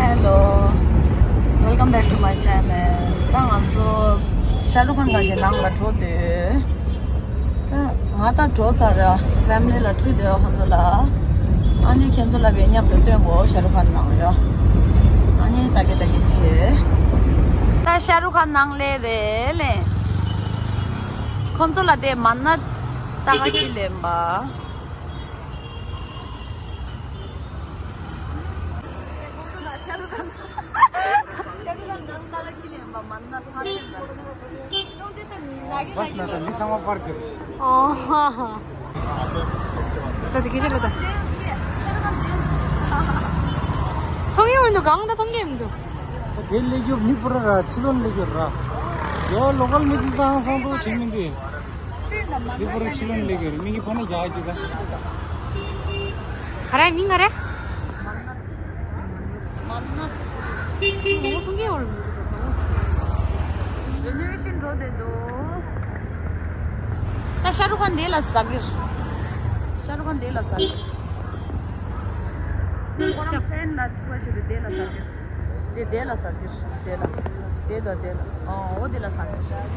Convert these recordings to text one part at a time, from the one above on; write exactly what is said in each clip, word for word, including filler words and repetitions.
Hello, welcome back to my channel. ད་ང་ཚོ་ཤ་རུ་ཁཱན་ཁ་ཤས་ནང་ལ་འགྲོ་འདོད། ད་ང་ད་འགྲོ་ཚར་ར། ཕེ་མི་ལི་ལ་ཁྲིད་འདོད་ཁོང་ཚོ་ལ། ཨ་ནི་ཁྱེད་ཚོ་ལ་བའི་མཉམ་དུ་སྟོན་གོ། ཤ་རུ་ཁཱན་ནང་ཡོད། ཨ་ནི་ད་གེ་ད་གེ་བྱེད། ད་ཤ་རུ་ཁཱན་ནང་ལས་རེད་ལེ། ཁོང་ཚོ་ལ་དེ་མན་ནད་ད་ག་ཁྱི་ལེན་པ། ཤ་རུ་ཁཱན་ནང་ད་ག་ཁྱི་ལེན་པ་མན་ནད་ཕ་ཤིན་པ། ཡོང་དེ་ད་མི་ན་གི་ན་གི། ཨོ། ད་དེ་གི་རེད་ལ་ད། མཐོང་ཡོང་མི་འདུག་གང་ད་མཐོང་གི་མི་འདུག་དེ་ལས་རྒྱུ་མི་པུ་ར་ར་ཕྱི་ལོགས་ལས་རྒྱུ་ར། ཡོ་ལོ་ཀལ་མི་ཚོ་དང་སང་དུ་བྱེད་མི་འདུག་དེ་པུ་ར་ཕྱི་ལོགས་ལས་རྒྱུ་ར། མི་གི་ཕ་ནི་རྒྱག་རྒྱུ་ད། ག་རེ་མིང་ག་རེ། མན་ནད། ངོ་མཚོན་གྱི་འོར། རི་ནོ་ཝེ་ཤན་འགྲོ་བསྡད་འདུག་ད་ཤ་རུ་ཁཱན་དེ་ལ་ཟ་གི་རེད། ཤ་རུ་ཁཱན་དེ་ལ་ཟ་གི་རེད། ཁོ་རང་ཕེན་ལ་ཐུག་པ་བྱས་ཏེ་དེ་ལ་ཟ་གི་རེད། དེ་དེ་ལ་ཟ་གི་རེད། དེ་ལ། དེ་དང་དེ་ལ། ཨོ་འོ་དེ་ལ་ཟ་གི་རེད།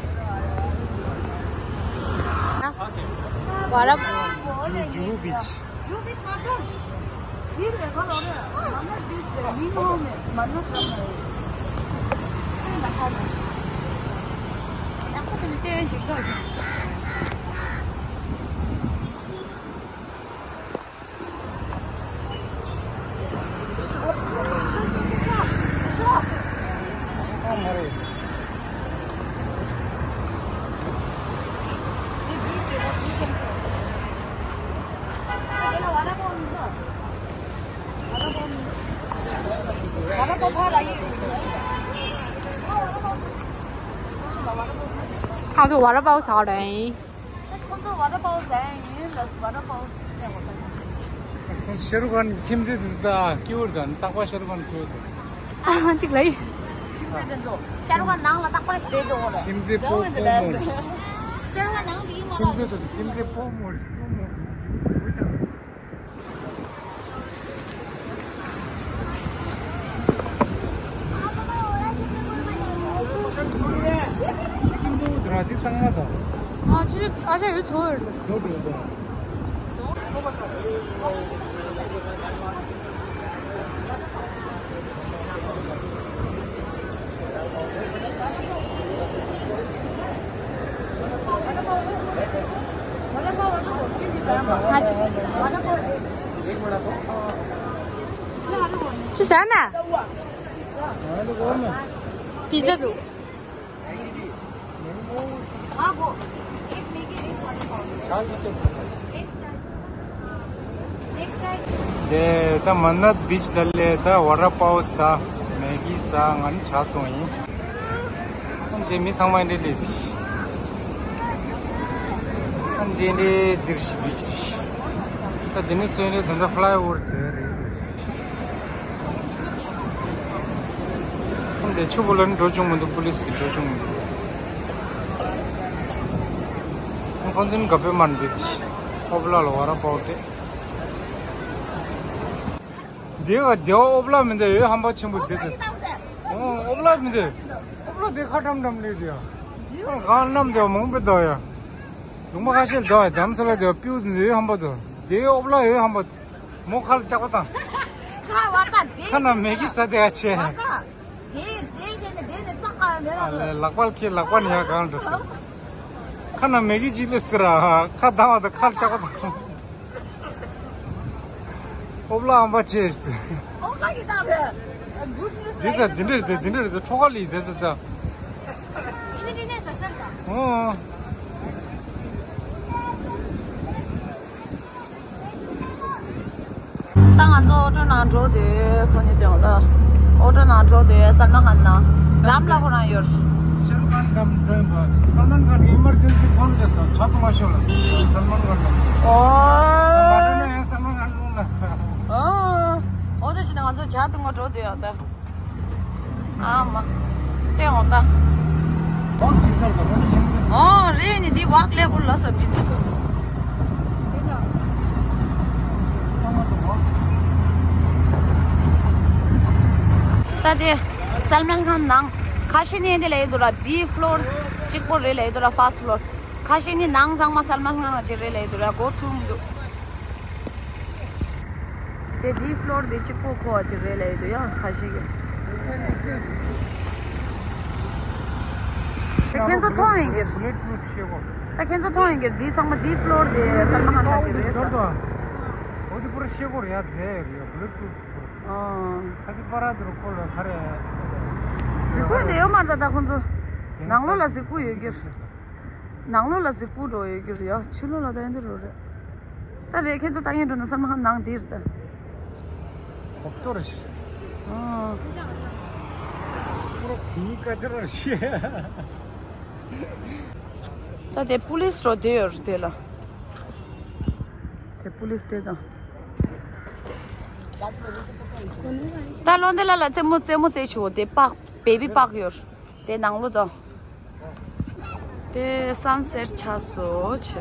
ཝ་ར། ཇུ་བུ་བིཆ། ཇུ་བུ་བིཆ་མ་གཏོགས། འདི་ལས་ཁ་ལོ་རེད། མ་ན་ཇུས་རེད། མི་མང་མེད། མ་ན་ཁ་མེད། ཁོས་ལ་ཁ་མེད། ཡག་པོ་བྱས་ནས་བལྟས་ཡོད་ཅིག་ཐོག་ཁ་ཚོ་ཝ་ར་པའོ་ཟ་རེད། ཁོང་ཚོ་ཝ་ར་པའོ་ཟ་ཡ་ཡིན་ལ། ཝ་ར་པའོ་ཟ་ཡ་ཡིན་ལ། ཝ་ར་པའོ་ཟ་ཡ་ཡིན། ཤ་རུ་ཁཱན་ཁྱིམ་མཚེས་དེ་ཚོ་ད་སྐྱིད་པོ་རེད། ད་རྟག་པར་ཤ་རུ་ཁཱན་ཁྱོད་དང་། ཨ་གཅིག་ལ་ཡིན། ཁྱིམ་མཚེས་དེ་ཚོ་ཤ་རུ་ཁཱན་ནང་ལ་རྟག་པར་ཞིག་བསྡད་འགྲོ་གི་རེད། ཁྱིམ་མཚེས་སྤོ་སྤོ་མོ་རེད། ཤ་རུ་ཁཱན་ནང་དེ་ཡིན་མ་ཁྱིམ་མཚེས་རེད། དེ་ཚོ་ཁྱིམ་མཚེས་སྤོ་མོ་རེད། སྤོ་མོ་རེད། ཅི་ཟ་ན། པི་ཛ་འདུག་དེ་ད་མན་ནད་བིཆ་ལ་ལས་ད་ཝ་ར་པའོ་ཟ། མེ་གི་ཟ། ང་ནི་ཇ་འཐུང་ཡིན། ཁོང་ཚོའི་མི་ཚང་མ་འདི་ལས། ཁོང་འདི་འདི་འདིར་ཞིག་བིཆ། ད་འདི་ནི་སོན་རེད། ད་ད་ཕ་ལའི་ཨོ་ཝར་ཟེར་རེད། ཁོང་དེ་ཆུ་བོ་ལ་ནི་འགྲོ་བྱུང་མི་འདུག་པུ་ལིས་ཀྱིས་འགྲོ་བྱུང་མི་འདུག་ཁོང་ཚོ་ནི་ག་པའི་མར་འདུག་ཨོ་པ་ལ་ལ་ཝ་ར་པའོ་དེ། དེ་ག་དེ་ཨོ་པ་ལ་མི་འདུག་ཡོད་ཧམ་པ་ཆེན་པོ་དེ་ཚོ། ཨོ་ཨོ་པ་ལ་མི་འདུག་ཨོ་པ་ལ་དེ་ཁ་འགྲམ་འགྲམ་ལས་དེ་ཡ། གང་ལ་ནམ་དེ་མང་པོ་འདུག་ཡ། ལུང་པ་ཁ་ཤས་འདུག་ཡ། རྒྱ་མཚོ་ལ་དེ་པིའུ་དེ་ཚོ་ཡོད་ཧམ་པ་འདུག་དེ་ཨོ་པ་ལ་ཡོད་ཧམ་པ། མོ་ཁ་ལ་ལྕགས་པ་བཏང་། ཁ་བ་ད་དེ། ཁ་ན་མེ་གི་ཟ་དེ་ཨ་ཆེ། བ་ད། དེ་དེ་དེ་ནས་དེ་ནས་ཙག་ག་མེ་ར། ལག་པ་ལ་ཁྱེར། ལག་པ་ནས་ཡར་གང་འགྲོ་སོང་། ཁ་ན་མེ་གི་ཅིག་ལས་ཟེར་ར། ཁ་བཏང་བ་དང་ཁ་ལ་ལྕགས་པ་བཏང་སོང་། ཨོ་པ་ལ་ཧམ་པ་ཆེ་ཟེར། ཨོ་པ་ལ་གི་ད་བས། འདི་ད་འདི་འདྲ་རེད། འདི་འདྲ་རེད། ཁྲོ་ཁ་ལི་ཟེར་ད་ད། ཨི་ནི་འདི་ནས་ཟ་ཟེར་ད། ཨོ། ད་ང་ཚོ་ཨོ་ཊོ་ནང་འགྲོ་དུས་ཁོ་གཉིས་དེ་འོ་ལ། ཨོ་ཊོ་ནང་འགྲོ་དུས་སལ་མན་ཁཱན་ནང་འགྲམ་ལ་ཁོ་རང་ཡོད། ཤེ་རུ་ཁཱན་འགྲམ་འགྲོ་ཡིན་པ། སལ་མན་ཁཱན་ཨི་མར་ཇེན་སི་ཕོན་བྱས་སོང་། ཇ་འཐུང་མ་ཤོག་ལ། སལ་མན་ཁཱན་འགྲམ། ཨོ། མ་འགྲོ་ན་ཡང་སལ་མན་ཁཱན་འཐུང་ལ། ཨོ། ཨོ་ད་ཕྱིན་ན་ང་ཚོ་ཇ་འཐུང་ག་འགྲོ་དུས་ཡོད་ད། ཨ་མ། ལྟོས་འོང་ད། བག་ཅིག་ཟེར་དང་བག་ཅིག་ཟེར། ཨོ་རེད་ནི། འདི་བག་ལེབ་ཀུ་ལ་ཟ་མི་འདུག་ཚང་མ་དང་བག་ཅིག་ད་དེ་སལ་མན་ཁཱན་ནང་ཁ་ཤས་ནི་འདི་ལ་ཡོད་འདུག་ར། འདི་ཕློར་གཅིག་པོ་རེད་ལ་ཡོད་འདུག་ར། ཕར་སི་ཕློར། ཁ་ཤས་ནི་ནང་ཚང་མ་སལ་མན་ཁཱན་ལ་ཅིག་རེད་ལ་ཡོད་འདུག་ར། མགོ་ཚོས་མི་འདུག་དེ་འདི་ཕློར་འདི་གཅིག་པོ་ཁོ་ཅིག་རེད་ལ་ཡོད་འདུག་ཡ། ཁ་ཤས་ཀྱི། དེ་ཁྱེད་ཚོ་མཐོང་ཡིན་གྱི། ད་ཁྱེད་ཚོ་མཐོང་ཡིན་གྱི། འདི་ཚང་མ་འདི་ཕློར་དེ་སལ་མན་ཁཱན་ཁ་ཅིག་རེད་ཟེར། འོ་དེ་པུ་ར་ཤེལ་སྒོར་ཡ་རྫས་ཡོད་རེད། ཨོ། ཁ་ཅིག་པ་ར་དེ་རུ་ཁོ་ལ་ག་རེ། གཟིགས་སྐུ་དེ་ཡོད་མ་རེད། ད་ད་ཁོང་ཚོ་ནང་ལོགས་ལ་གཟིགས་སྐུ་ཡོད་ཀྱི་རེད། ནང་ལོགས་ལ་གཟིགས་སྐུ་འགྲོ་ཡོད་ཀྱི་རེད་ཡ། ཕྱི་ལོགས་ལ་ད་ཡོད་འདི་རུ་རེད། ད་རེད། ཁྱེད་ཚོ་ལྟ་མཁན་འགྲོ་ན་སལ་མན་ཁཱན་ནང་འདི་རེད་ད། གོག་ཏོ་རེད། ཨོ། ཁོ་ར་དེའི་སྐད་ཆ་ར་ཤེས། ད་དེ་པུ་ལིས་རོ་དེ་ཡོད་རེད་དེ་ལ། དེ་པུ་ལིས་དེ་དང་། ད་ལོ་འདི་ལ་ལ་རྩེད་མོ་རྩེད་མོ་རྩེ་ཆོག་དེ་པག་བེ་བི་པག་ཡོད་རེད། དེ་ནང་ལོ་དང་། དེ་སན་སེཊ་ཆགས་སོ་ཆེ།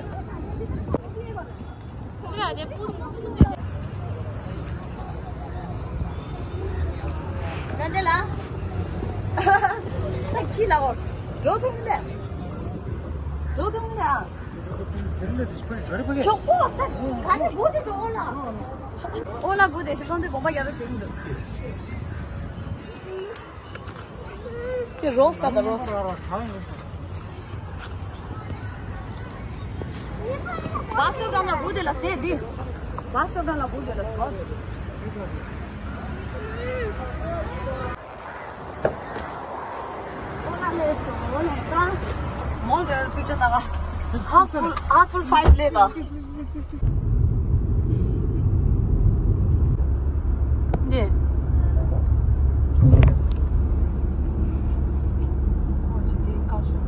ད་འདི་ལ། ད་ཁྱི་ལ་འོ། འགྲོ་ཐུབ་མི་འདུག་འགྲོ་ཐུབ་མི་འདུག་ཅོག་པོ་ད་ག་རེ་སྒུག་བསྡད་འདུག་ཨོ་ལ། ཨོ་ལ་སྒུག་བསྡད་ཤག་སོང་དུས་དགོངས་པ་རྒྱ་རུ་བྱེད་ཀྱི་འདུག་དེ་རོགས་ས་ད་རོགས་ས། བཱ་སི་སི་སྒང་ལ་སྒུག་བསྡད་ལ་སྡོད་དེ། བཱ་སི་སི་སྒང་ལ་སྒུག་བསྡད་ལ་སྡོད། མོལ་དེར་པིག་ཅར་ལྟ་ག་ཧ་ཧྥུལ་ཧ་ཧྥུལ་ཕའིབ་ལེ་ད། འདི། ཁོ་ཅི་དེ་བཀག་ཤོག་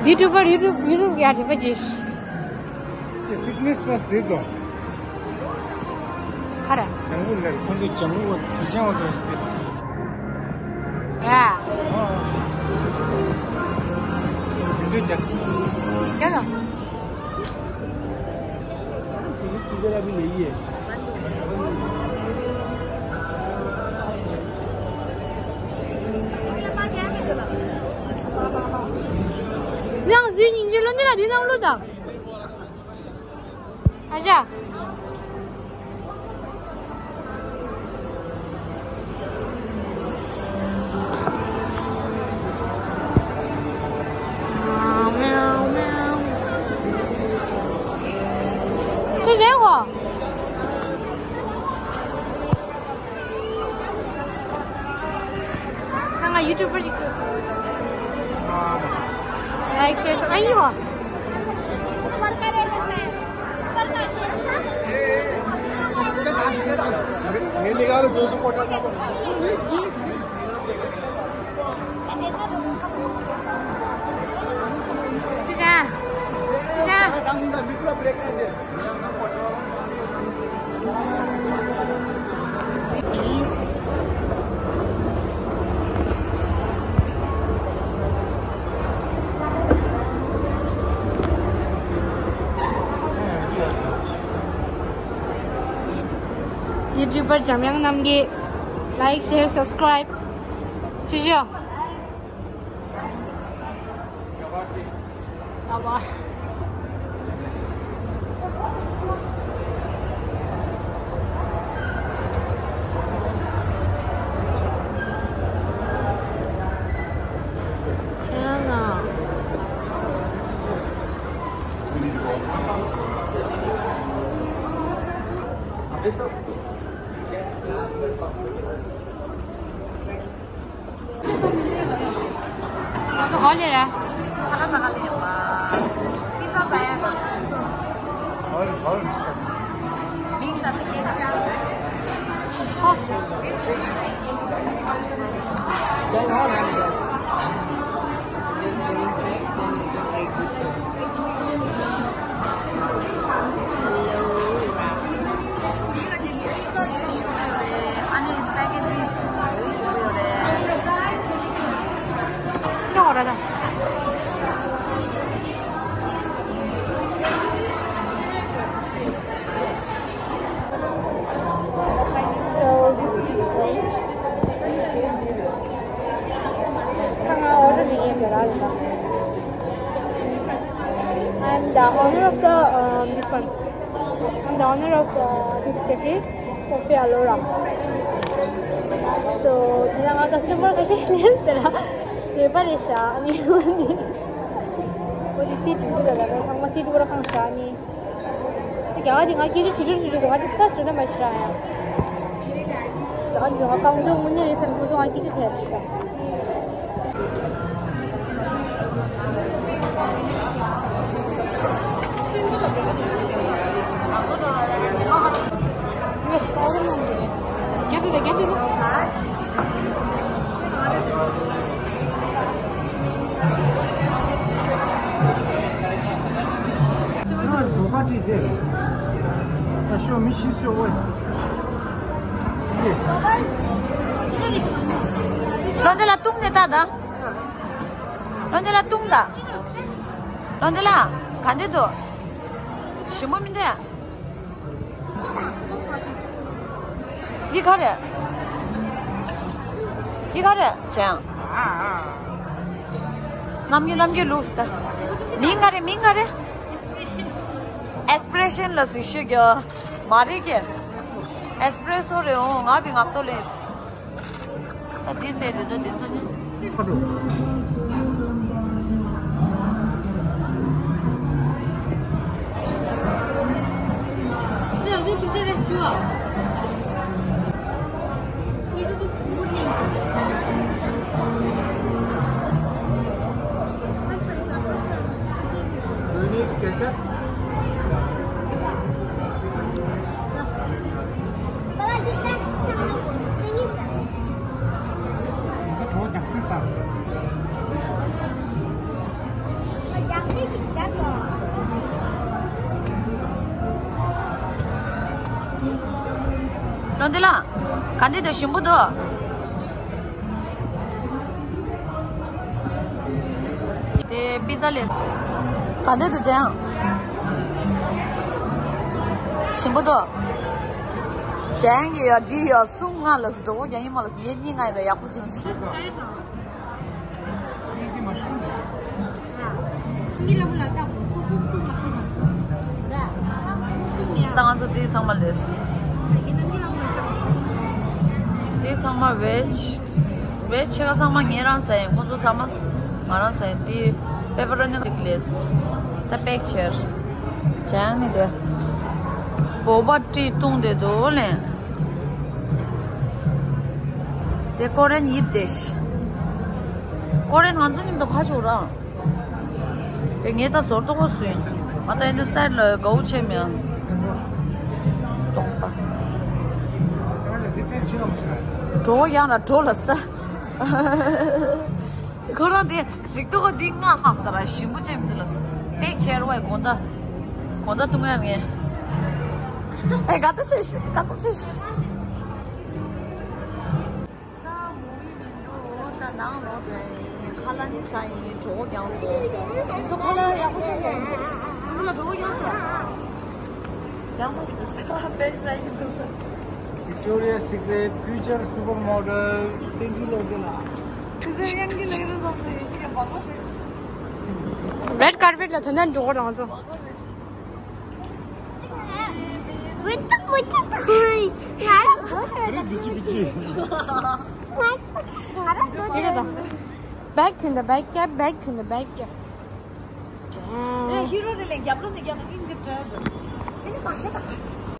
ཡུ་ཊུབ་པར་ཡུ་ཊུབ་ཡུ་ཊུབ་ཡ་རེད་པ་ཅེས། དེ་ཕིཊ་ནེས་པ་སི་དེ་དང་། ཁ་ར། ལྗང་གུ་ལ་ཁོང་ཚོས་ལྗང་གུ་བ་དེ་བཞིན་བ་ཚོ་ཞིག་དེ། ཡ། འདི་འདྲ་རྒྱག་རྒྱག་དང་། ཡང་རྗེས་སྙིང་རྗེ་ལོ་འདི་ལ་འདི་ནང་བླུགས་དང་། ཨ་ཅག་ཅི་བྱེད་གོ་ང་ཡུ་ཊུབ་པར་ཞིག་བཟོས་སོང་། ལའིག་ཤེར་ཨ་ཡི་བ། ཡུ་ཊུབ་པར་འཇམ་དབྱངས་རྣམ་རྒྱལ། ལའིག་ཤེར་སབ་སི་ཀྲའིབ་ཅི་ཞུ། Brother. So this is I'm the owner of the um, this one. I'm the owner of uh, this cafe, Cafe Alora. So, དེ་ན་ང་customer་ཁ་ཤས་སླེབས་ཟེར་ར། ལས་པ་རེད་ཤག་ཨ་ནི་འོ་དེ་སི་ཊི་འདུག་ལ་ལ་ཚང་མ་སི་ཊི་བོར་ཁང་ཤག་ཨ་ནི། དེ་རྒྱ་ག་དེ་ང་སྐད་ཆ་བྱེད་རྒྱུ་བྱེད་རྒྱུ་ང་དེ་first་ན་མ་ཤི་ར་ཡ། རྒྱ་ག་དེ་ང་གང་འདོད་དངོས་གནས་རེད་བསམ་ཁོ་ཚོ་ང་སྐད་ཆ་བྱས་རེད་ཤག་ལོ་འདི་ལ་བཏུང་ནས་ལྟ་ད། ལོ་འདི་ལ་བཏུང་ད། ལོ་འདི་ལ་ག་འདི་འདུག་ཞིམ་པོ་མི་འདུག་འདི་ག་རེད། འདི་ག་རེད་ཅང་། ནམ་རྒྱུན་ནམ་རྒྱུན་ལུགས་ད། མིང་ག་རེད་མིང་ག་རེད། ཨེ་སི་པི་རེ་ཤན་ལ་ཟིག་ཤོད་རྒྱུ། མ་རེད་ཀྱི། ཨེ་སི་པི་རེ་སོ་རེད་འོང་ང་བི་ངག་ཏོ་ལེན། ད་འདི་ཟེར་དེ་ཚོ་དེ་ཚོ་ནི། Do you need ketchup? ལོ་འདི་ལ་ག་འདི་འདུག་ཞིམ་པོ་འདུག་དེ་པི་ཛ་ལས། ག་འདྲ་འདུག་ཅང་། ཞིམ་པོ་འདུག་ཅང་གི་ཡ་འདི་ཡ་གསུམ་ལྔ་ལ་སུ་འགྲོ་གོ་རྒྱ་ཡིན་མ་ལ་སུ་ངེད་གཉིས་ང་ཡི་ད་ཡག་པོ་བྱུང་ཤག་ད་ང་ཚོ་འདི་ཚང་མ་ལས། འདི་ཚང་མ་བེཇ། བེཇ་ཕྱེད་ཀ་ཚང་མ་ངེད་རང་ཟ་ཡིན། ཁོང་ཚོ་ཟ་མ་ང་རང་ཟ་ཡིན། འདི་པེ་པ་རོ་ནི་ལིག་ལེས། ད་པེག་ཆེར། ཅང་ནི་དེ། བོ་བ་ཏྲི་བཏུང་དེ་དུ་ལེན། དེ་ཀོ་རེན་ཡིབ་དེ་ཤི། ཀོ་རེན་ང་ཚོ་མཉམ་དུ་ཁ་ཆོག་ར། དེ་ངས་ད་ཟོར་ཏོག་པོ་སུ་ཡིན། ང་ད་ཡིན་དུ་སའེ་ཌི་ལ་དགའ་བོ་ཆེ་མེད། ཏོག་པ། འགྲོ་ཡང་ལ་འགྲོ་ལ་སྟ། ཁོ་རང་དེ་གཟིགས་ཏོ་གོ་འདི་སྔ་སངས་ད་ར་ཞིམ་པོ་ཅན་མི་འདུག་ལ། པེག་ཆེར་བའི་དགོང་དག་དགོང་དག་བཏུང་ཡ་ངས། ཨེ་དགའ་ཏོ་ཆེ་ཤི་དགའ་ཏོ་ཆེ་ཤི། ད་མོ་ཡི་མི་འདུག་ད་ནང་ལོག་ཟེར་ཁ་ལག་ནི་ཟ་ཡིན། གྲོད་ཁོག་རྒྱངས་སོང་། ཁོ་ཚོ་ཁ་ལག་ཡག་པོ་བྱས་སོང་། ཁོ་ཚོ་ལ་གྲོད་ཁོག་རྒྱངས་སོང་། རྒྱང་མ་སོང་། ས་པེན་ཕ་རའི་ཞིག་འདུག་ས། Victoria's Secret Future Supermodel བསྟན་འཛིན་བློ་ལྡན་ལགས། ཁྲི་ཟེར་ཡང་གི་ལེགས་རུ་སོང་ཟེར་ཡིན་ཞིག་གི་མ་གོ་རེད། རེད་ཀར་པེཊ་ལ་ཐོན་ན་འགྲོ་གོ་རང་ཚོ། ཡིན་ད། བེག་ཐོན་ད། བེག་ཀེབ། བེག་ཐོན་ད། བེག་ཀེབ། ཨེ་ཧི་རོ་རེ་ལེ་རྒྱབ་ལོ་ནི་རྒྱབ་ནི་ཨིན་ཇི་ཏྲ་ཨེ་ནི་མ་ཤེས་ད།